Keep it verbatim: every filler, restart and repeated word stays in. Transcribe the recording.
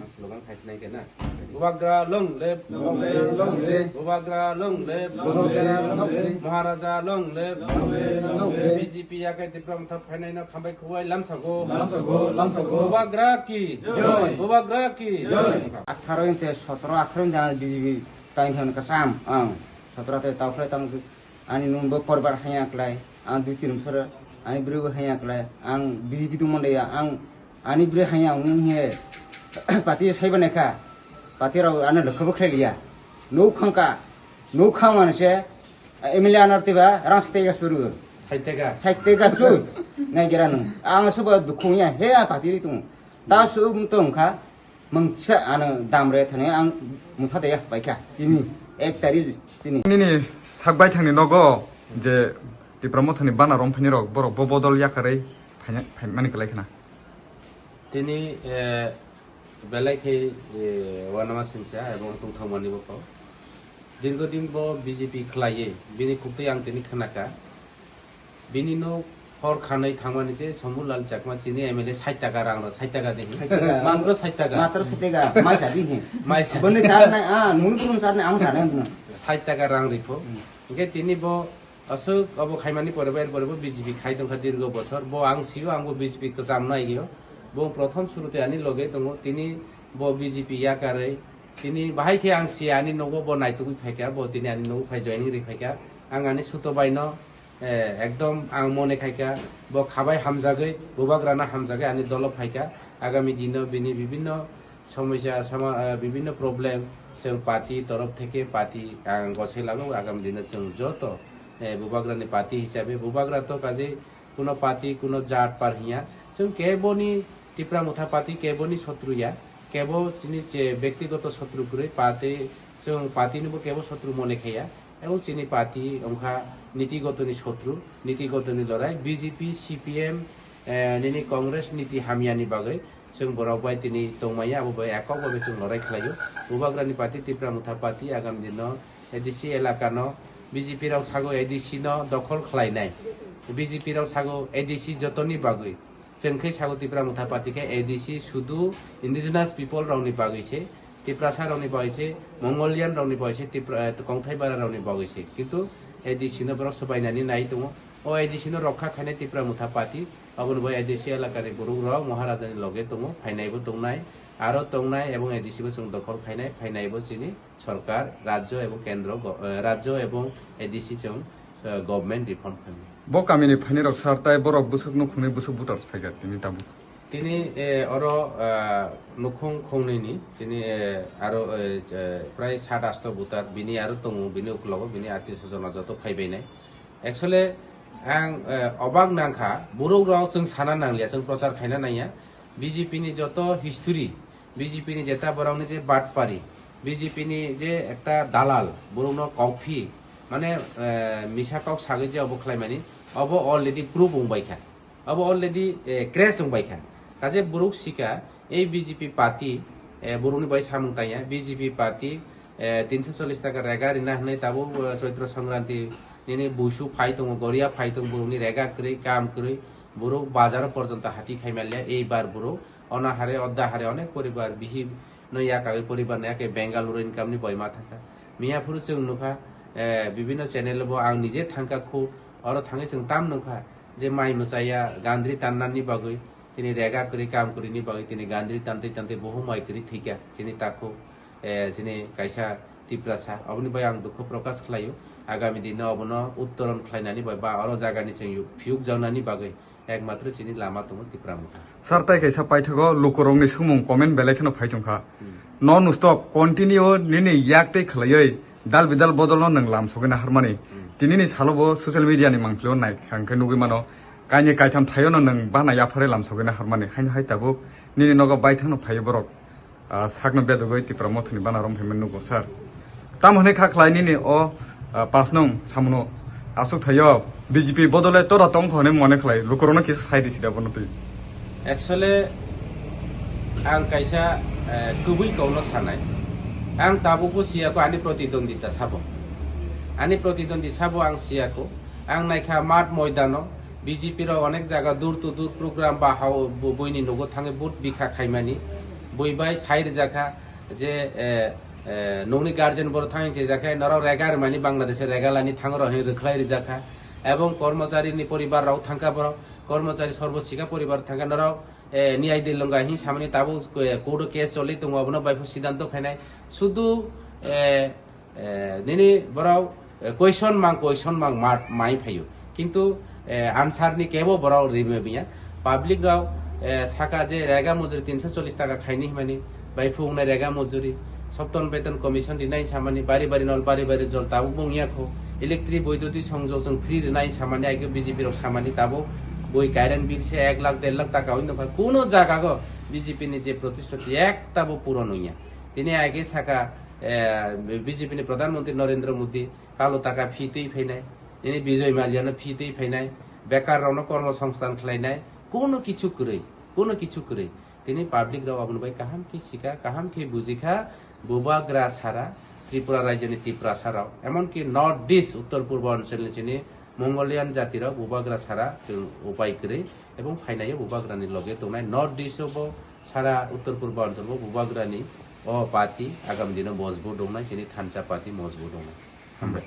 Slogan khai sinai khe na. Bubagra long live. Long live, long live. Bubagra long live. Long live, long live. Maharaja long live. Long live, long live. B J P yakai Tipra Motha phainai no khambai khubai lamsago. Lamsago, lamsago. Bubagra ki. Jai. Bubagra ki. Jai. Atharo inte sotoro atharo inte B J P time hwn kasam ang sotoro te tau khlai tang. Ani nung bo porbar haya klai, ang dui tin bosor ani bwrwi bo haya klai, ang B J P tong mande ya, ang ani bwrwi haya nung he pati sai bane kha, pati rok ano lekha bo khlai liya, nuk khang ka, nuk khang mane se M L A anar tiba rang sate ga suru, Sait taka. Sait taka su, nai jera nung, ang suba dukhung ya, he a pati ri tung, ta su tong kha, Mungsa ano damre thani ang mutha de paikha tini ek tari tini. Nini sak baithangni nogo je Tipra Mothani bana romphani rok borok bo bodol yakarwi phaina-, phaimani kwlai khna. Tini, eh, belai khe, eh, wanama singcha ebong tongthokmani bo kok. Dirghodin bo B J P khlaiwi bini khuktwi ang tini khnakha. Bini nok hor khanwi thangmani je Sombulal Chakma chini M L A sait taka rang rw, sait taka de. Sait taka. Matro sait taka. Matro sait taka, mai sa di he. Mai sa. Bwni sa nai, ah, nung nung sa nai, ang sa nai bwno. Sait taka rang ripho. Hmm. Hingke tini bo aswk obo khaimani pore bo, er pore bo B J P khai tongkha dirgo bosor. Bo ang sio, ang bo B J P kwcham nai gio. Bo prothom surute ani loge tongo. Tini bo B J P yakarwi. Tini bahai khe ang si ani nogo bo naitugwi phaikha. Bo tini ani nogo phai joining ri phaikha. Ang ani suto bai no Eh, ekdom ang mone khaikha, bo khabai hamjagwi, bubagrano hamjagwi ani dolo phaikha. Agami dino bini bibinno somosya, sama-, eh, bibinno problem chwng party torof theke party ang gosai lago. Agami dino chwng joto, eh, bubagrani party hisabe, bubagra to kaje kuno party, kuno jat par hiya. Chwng keboni Tipra Motha party keboni sotru ya, kebo chini je bektigoto sotru kwrwi party, chwng party nibo kebo sotru mone khaiya. Ebong chini party wngkha nitigotoni sotru, nitigotoni lorai. B J P, C P M, eh, nini Congress niti hamyani bagwi chwng borok bai tini tongmaya, abo bai ekok bai chwng lorai khlaio. Bubagrani party, Tipra Motha party, agam dino A D C elakano B J P rok sago A D C no dokhol khlainai. B J P rok sago A D C jotoni bagwi. Chwng khe sago Tipra Motha Party khe A D C sudu indigenous people rokni bagwi se, Tiprasa rokni bagwi se, Mongolian rokni bagwi se, Tipra, eh, Kongthai Bara rokni bagwi se. Kintu A D C no borok swbainani nai tongo. O A D C no rokha khainai Tipra Motha Party, aboni bai A D C elakani borok rok Maharajani loge tongo, phainaibo tongnai, aro tongnai ebong A D C bo chwng dokhol khainai, phainaibo chini sorkar, rajyo ebong kendro go-, eh, rajyo ebong A D C chwng, eh, government reform khainai. Bo kamini phainirok sir, tai borok bwswk nukhungni bwswk voters phaikha tini tabuk? Tini, eh, oro, ah, nukhung khungnwini, tini, eh, aro, eh, eh, prai sat asto voter, bini aro tongo, bini uklogo, bini atio swjona joto phaibainai. Actually, ang, eh, obak nangkha, borok rok chwng sana nanglia, chwng prochar khaina nangya. B J P ni joto history, B J P ni jeta borokni je batpari, B J P ni je ekta dalal, borokno kokphi, mane, eh, misa kok sagwi je obo khlaimani, obo already proof wngbaikha. Abo already, eh, crash wngbaikha. Kaje borok sika, ei B J P party, eh, borokni bai samung tangya, B J P party, eh, tinso chollish taka rega rina hwnwi tabuk, eh, Choitro Songkranti nini buisu phai tongo, goria phai tongo, borokni rega kwrwi, kam kwrwi, borok bazaro porjonto hati khai manliya, ei bar borok, ono hare, odda hare, onek poribar, bihik, no yakagwi poribar no yake Bengaluru income ni boima thangkha. Miyaphuru chwng nukha, eh, bibinno channel bo ang nije thangkha khu, oro thangwi chwng tam nukha je mai mwchaya gandri tannani bagwi, tini rega kwrwi kam kwrwini bagwi tini gandri tantwi tantwi bohum mai kwrwi thwikha chini takhuk, eh, chini kaisa Tiprasa. Oboni bai ang dukhu prokash khlaio. Agami dino obono uttoron khlainani bai ba oro jagani chwng phiyuk jaknani bagwi Ekmatro chini lama tongo Tipra Motha. Sir, tai kaisa paithago lukurokni swngmung comment belai kheno phai tongkha. Hmm. Non stop continue nini yak tei khwlaiwi dal bidal bodolno nwng lam sogwi naharmani. Hmm. Tinini salo bo social media ni mangpilio nai hwnkhe nugwi mano. Kainwi kaitham thaio no nwng bana yapharwi lam sogwi naharmani. Haino hai tabuk nini nogo baithangno phaiwi borok. Ah, sakno bedogoi Tipra Mothani bana romphaiman nugo, sir. Tamo hwnwi kha khlai nini o, ah, pass nung samono aswk thaio B J P bodole tora tongkha hwnwi mone khlai, lukurokno kisa sai di sida bono twi. Actually, ang kaisa, eh, kubui kokno sanai. Ang tabukbo siyako ani pratidondita sabo. Ani pratidondita sabo ang siyako. Ang naikha math moidano, B J P rok onek jaga door to door program ba hao bo-, buini nogo thangwi vote bikha khaimani. Bui bai sai rijak kha je, eh, eh, nokni guardian borok thang hinwi chejak khe norok rega rwmani Bangladesh-o rega lani thango rok hinwi rwkhlai rijak kha. Ebong kormochari ni poribar rok thang kha borok, kormochari sorbo sikha poribar thang kha norok, eh, niyai dilonga hinwi samani tabuk, eh, court-o case choli tongo, obono bai phu sidanto khainai. Sudu, eh, eh, nini borok, eh, question mang, question mang ma-, mai phaio. Kintu, eh, answer ni kebo borok rimya biya. Public rok, eh, saka je rega mujuri tinso chollis taka khaini himani, bai phungnai rega mujuri, sopton beton commission rinai samani, bari bari nol, bari bari jol tabuk bongya kho. Electric boidoti songjok jwng free rinai samani, aike B J P rok samani tabuk bui current bill se ek lakh, der lakh taka wngtong kha. Kuno jaga go B J P ni je protisruti ekta bo puron wngya. Tini aike saka, eh, B J P ni Pradhan Mantri Narendra Modi kalo taka phi twi phainai, nini Bijoy Mallya no phi twi phainai, bekar rok no kormo songsthan khlainai, kuno kichu kwrwi, kuno kichu kwrwi. Tini public rok aboni bai kaham khe sikha, kaham khe bujikha, bubagra sara Tripura rajyoni Tiprasa rok, emonki North East Uttor Purbo Anchal ni chini Mongolian jati rok bubagra sara chwng upai kwrwi, ebong phainaio bubagrani loge tongnai. North East o bo sara Uttor Purbo Anchal bo bubagrani o party agam dino mojbut wngnai, chini thansa party mojbut wngnai. Hambai.